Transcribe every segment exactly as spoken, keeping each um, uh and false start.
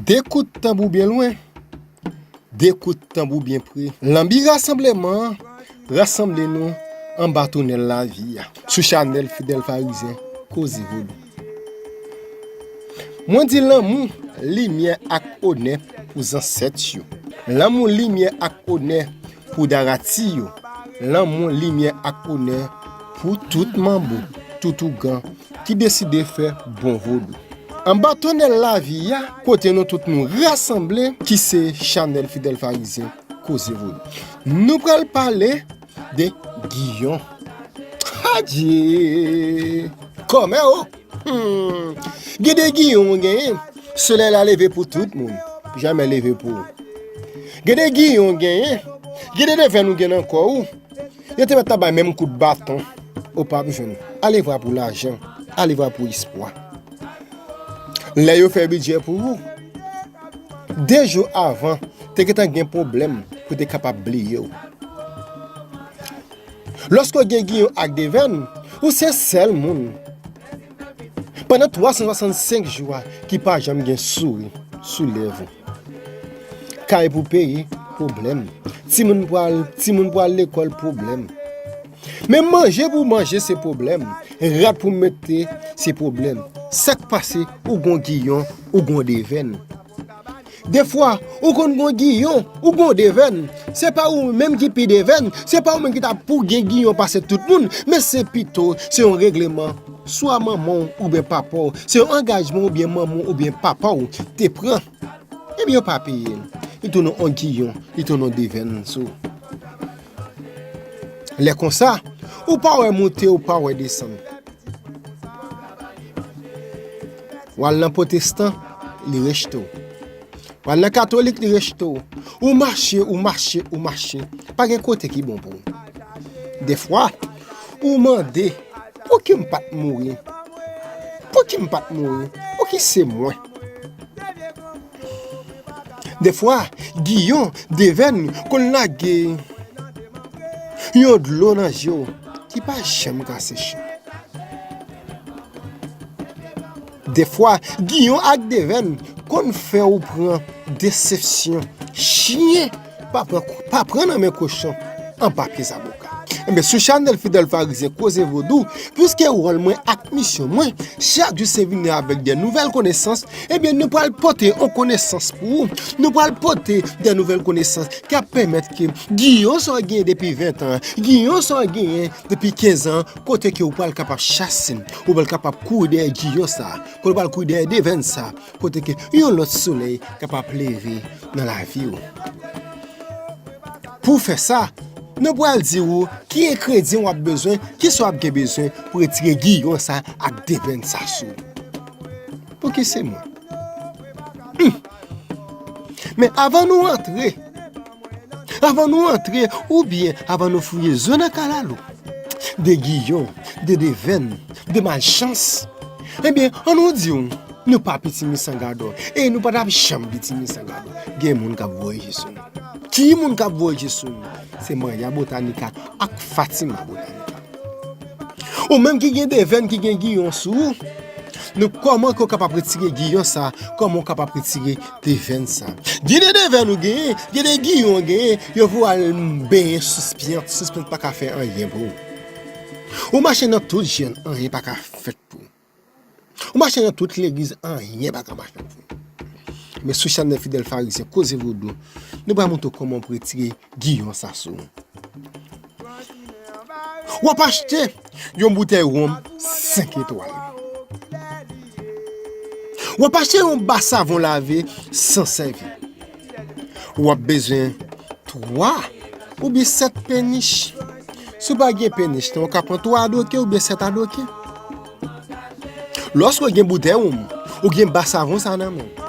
De kout tanbou byen lwen, de kout tanbou byen pre. Lanbi rasanbleman an, rasanble nou anba tonèl lavi a, sou chanèl Fidèl Farizyen Koze Vodou. Mwen di lanmou, limyè ak onè pou zansèt yo. Lanmou, limyè ak onè pou darati yo. Lanmou, limyè ak onè pou tout manbo, tout ougan ki deside fè bon vodou. Anba tonèl lavi a, kote nou tout nou rasanble, ki se chanèl Fidèl Farizyen Koze Vodou. Nou pral pale de Giyon. Adje! Kòmè o! Hmm. Gen de Giyon ou genyen, solèy la leve pou tout moun, jamè leve pou ou. Gen de Giyon ou genyen, gen de devèn ou gen nan kò ou, yo te mèt ta bay menm kout baton, ou p ap jwenn. Alevwa pou lajan, alevwa pou espwa. Lè yo fè bidjè pou ou, de jou avan, te gentan gen pwoblèm pou te kapab bliye w. Lòske w gen Giyon ak devèn, ou se sèl moun pandan twa san swasannsenk jou a ki pa janm gen souri sou lèv ou. Kay pou peye, pwoblèm. Timoun pral, timoun pral lekòl, pwoblèm. Men manje pou manje, se pwoblèm. Rad pou mete, se pwoblèm. Sa k pase, ou gon Giyon, ou gon devèn. Defwa, ou konn gon Giyon, ou gon devèn. Se pa ou menm ki pi devèn, se pa ou menm ki ta pou gen Giyon pase tout moun, men se pito, se yon regleman, swa manman w oubyen papa w, se yon angajman oubyen manman w oubyen papa w te pran. Ebyen, yo pa peye l. Li tounen yon Giyon, li tounen yon devèn sou ou. Lè konsa, ou pa wè moute, ou pa wè desann. W al nan pwotestan, li rejte w. W al nan katolik, li rejte w. Ou mache, ou mache, ou mache. Pa gen kote ki bon pou ou. Defwa, ou mande, pouki m pa t mouri? Pouki m pa t mouri? Pouki se mwen? Defwa, Giyon, devèn, konn lage yon dlo nan je w ki pa janm ka seche. Defwa, Giyon ak devèn konn fè w pran desepsyon. Chen pa pran, pa pran nan men kochon anba pye zaboka. Enben, sou chanèl Fidèl Farizyen Koze Vodou, piske wòl mwen ak misyon mwen, chak jou se vini avèk de nouvèl konesans, ebyen, nou pral pote yon konesans pou ou. Nou pral pote de nouvèl konesans k ap pèmèt ke Giyon sa w genyen depi ven tan, Giyon sa w genyen depi kenz an, kote ke ou pral kapab chase, ou pral kapab kouri dèyè Giyon sa, kote ou pral kouri dèyè devèn sa, kote ke yon lòt solèy kapab leve nan lavi w. Pou fè sa, nou pral di ou ki engredyan w ap bezwen, kisa w ap gen bezwen pou retire Giyon sa ak devèn sa sou ou. Pouki se mwen? Hmm. Men avan nou antre, avan nou antre, oubyen avan nou fouye zo nan kalalou de Giyon, de devèn, de malchans, ebyen, ann nou di w, nou pa pitimi san gadò, e nou pa t ap janm pitimi san gadò. Gen moun k ap voye je sou nou. Ki moun k ap voye je sou nou? Se Maya Botanica ak Fatima Botanica. Ou menm ki gen devèn, ki gen Giyon sou ou, nou, kòman ke w kapab retire Giyon sa? Kòman w kapab retire devèn sa? Gen de devèn ou genyen, gen de Giyon ou genyen, yo voye w al benyen sous pyant, sous pyant pa ka fè anyen pou ou. Ou mache nan tout jèn, anyen pa ka fèt pou ou. Ou mache nan tout legliz, anyen pa ka mache pou ou. Men sou chanèl Fidèl Farizyen Koze Vodou, nou pral montre w kòman pou retire Giyon sa sou ou. W ap achte yon boutèy wonm senk etwal. W ap achte yon ba savon lave san sèvi. W ap bezwen twa oubyen sèt penich. Si w pa gen penich, ou ka pran twa adoke oubyen sèt adoke. Lòske w gen boutèy wonm, ou gen ba savon sa nan men w,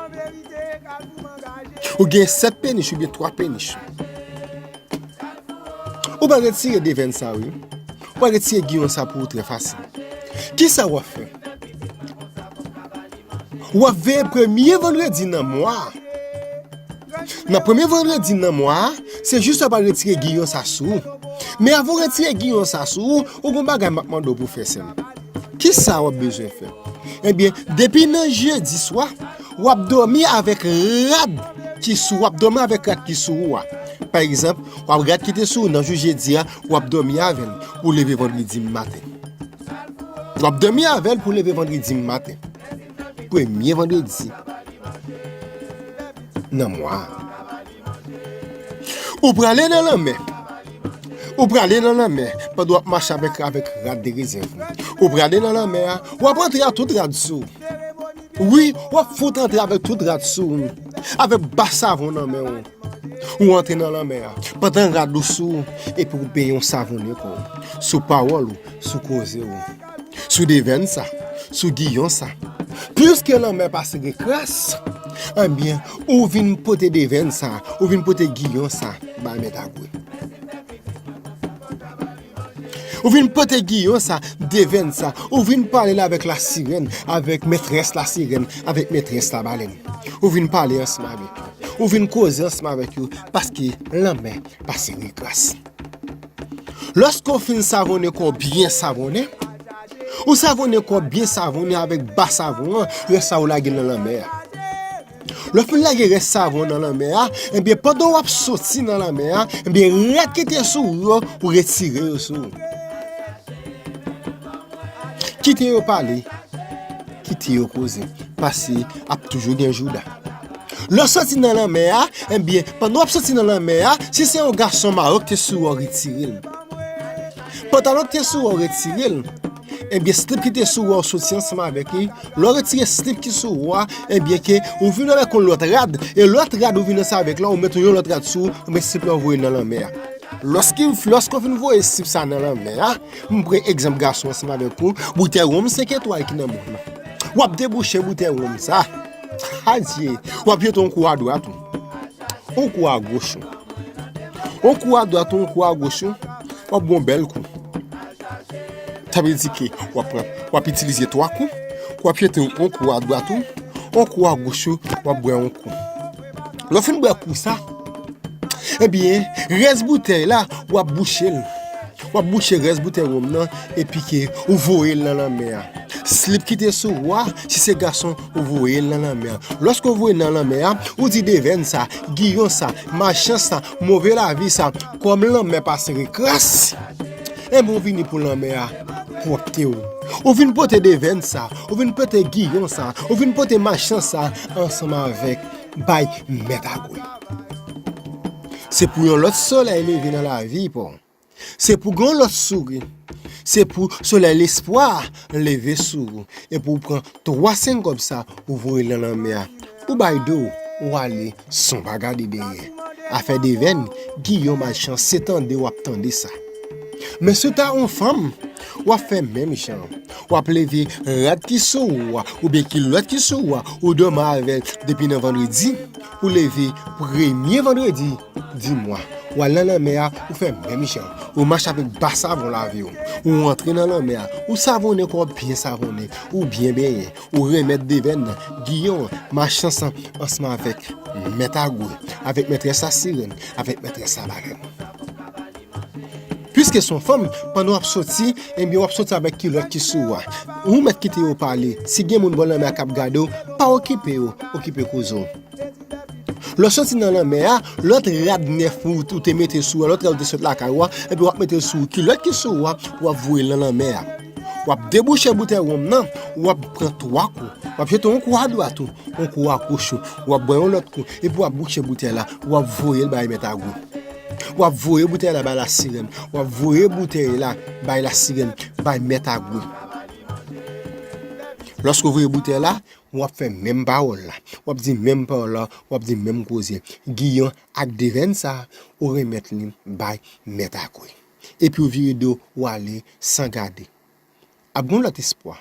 ou gen sèt penich oubyen twa penich, ou pral retire devèn sa, wi. Ou pral retire Giyon sa pou ou trè fasil. Kisa w ap fè? W ap veye premye vandredi nan mwa a. Nan premye vandredi nan mwa a, se jis ou pral retire Giyon sa sou ou. Men avan w retire Giyon sa sou ou, ou gon bagay m ap mande w pou w fè, sè m. Kisa w ap bezwen fè? Ebyen, depi nan jedi swa, W ap dòmi avèk rad ki sou, w ap dòmi avèk rad ki sou ou a. Pa egzanp, w ap rad ki te sou ou nan jou jedi a, w ap dòmi avè l pou leve vandredi maten. W ap dòmi avè l pou leve vandredi maten. Premye vandredi nan mwa a. Ou prale nan lanmè. Ou prale nan lanmè pandan w ap mache avèk, avèk rad de rezèv ou. Ou prale nan lanmè a, w ap antre a tout rad sou ou. Wi, w ap fout antre avèk tout rad sou ou, avèk ba savon nan men w. Ou antre nan lanmè a, pandan rad ou sou ou, epi w benyen w savonnen kò w, sou pawòl ou, sou koze w, sou devèn sa, sou giyon sa. Piske lanmè pase gen kras, ebyen, ou vin pote devèn sa, ou vin pote giyon sa bay Mèt Agwe. Ou vin pote giyon sa, devèn sa, ou vin pale l avèk lasirèn, avèk mètrès lasirèn, avèk mètrès labalèn. Ou vin pale ansanm avèk yo. Ou vin koze ansanm avèk yo, paske lanmè pase gen kras. Lòske w fin savonnen kò w byen savonnen, ou savonnen kò w byen savonnen avèk ba savon an, rès sa ou lage l nan lanmè a. Lè w fin lage rès savon nan lanmè a, ebyen, pandan w ap soti nan lanmè a, ebyen, rad ki te sou ou yo, ou retire yo sou ou. Kite yo pale, kite yo koze, pase ap toujou gen jouda. Lè w soti nan lanmè a, ebyen, pandan w ap soti nan lanmè a, si se yon gason mayo ki te sou ou, retire l. Pantalon ki te sou ou, retire l. Ebyen, slip ki te sou ou, soti ansanm avèk li. Lè w retire slip ki sou ou a, ebyen, ke ou vin avèk yon lòt rad, e lòt rad ou vin ansanm avèk la, ou met yon lòt rad sou ou, ebyen, slip la ou voye nan lanmè a. Lòske, lòske w fin voye slip sa nan lanmè a, m pran egzanp gason ansanm avèk ou, boutèy wonm senk etwal ki nan men w. W ap debouche boutèy wonm sa. Adye, w ap jete yon kou a dwat ou. Yon kou a goch ou. Yon kou a dwat ou, yon kou a goch ou. W ap bon bèl kou. Sa vle di ke w ap pran, w ap itilize twa kou. W ap jete yon kou a dwat ou, yon kou a goch ou, w ap bwè yon kou. Lè w fin bwè kou sa, ebyen, rès boutèy la, w ap bouche l. W ap bouche rès boutèy wonm nan, epi ke ou voye l nan lanmè a. Slip ki te sou ou a, si se gason, ou voye l nan lanmè a. Lòske ou voye l nan lanmè a, ou di devèn sa, giyon sa, machan sa, move lavi sa, kòm lanmè pase gen kras, enben ou vini pou lanmè a pwòpte w. Ou vin pote devèn sa, ou vin pote giyon sa, ou vin pote machan sa ansanm avèk bay Mèt Agwe. Se pou yon lòt solèy leve nan lavi pa w. Se pou gen yon lòt souri. Se pou solèy lespwa leve sou ou. E pou w pran twa senk kòb sa, ou voye l nan lanmè a. Ou bay do w, ou ale san w pa gade dèyè. Afè devèn, giyon, machan, se tande w ap tande sa. Men si w ta yon fanm, w ap fè menm jan. W ap leve rad ki sou ou a, oubyen kilòt ki sou ou a, ou dòmi avè l depi nan vandredi, ou leve premye vandredi di mwa. W al nan lanmè a, ou fè menm jan. Ou mache avèk ba savon lave w. Ou antre nan lanmè a, ou savonnen kò w byen savonnen, ou byen benyen, ou remèt devèn nan, giyon an, machan san, ansanm avèk Mèt Agwe, avèk mètrès lasirèn, avèk mètrès labalèn. Piske se yon fanm, pandan w ap soti, ebyen, w ap soti avèk kilòt ki sou ou a. Ou mèt kite yo pale. Si gen moun bò lanmè a k ap gade w, pa okipe yo, okipe koze w. Lè w soti nan lanmè a, lòt rad nèf ou, ou te mete sou ou a, lòt rad ou te sot lakay ou a, epi w ap mete l sou ou. Kilòt ki sou ou a, w ap voye l nan lanmè a. W ap debouche boutèy wonm nan, w ap pran twa kou. W ap jete yon kou a dwat ou, yon kou a goch ou. W ap bwè yon lòt kou, epi w ap bouche boutèy la, w ap voye l bay Mèt Agwe. W ap voye boutèy la bay lasirèn. W ap voye boutèy la bay lasirèn, bay Mèt Agwe. Lòske w voye boutèy la, w ap fè menm pawòl la. W ap di menm pawòl la, w ap di menm koze. Giyon ak devèn sa, ou remèt li bay Mèt Agwe. Epi w vire do, w ale san gade. Ap gen yon lòt espwa.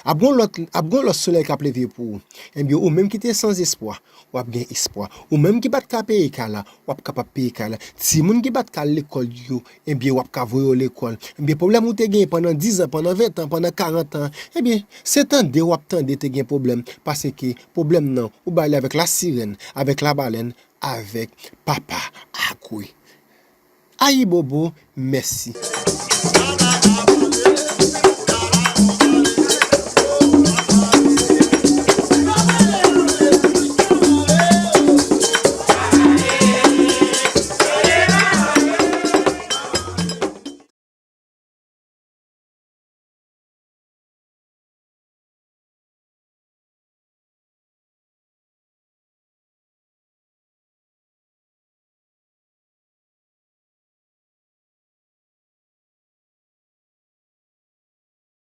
Ap gen yon lòt, ap gen yon lòt solèy k ap leve pou ou. Ebyen, ou menm ki te san espwa, w ap gen espwa. Ou menm ki pa t ka peye kay la, w ap kapab peye kay la. Timoun ki pa t ka al lekòl yo, ebyen, w ap ka voye yo lekòl. Ebyen, pwoblèm ou te genyen pandan dizan, pandan ventan, pandan karantan, ebyen, se tande w ap tande te gen pwoblèm, paske pwoblèm nan, ou bay li avèk lasirèn, avèk labalèn, avèk Papa Agwe. Ayibobo, mèsi.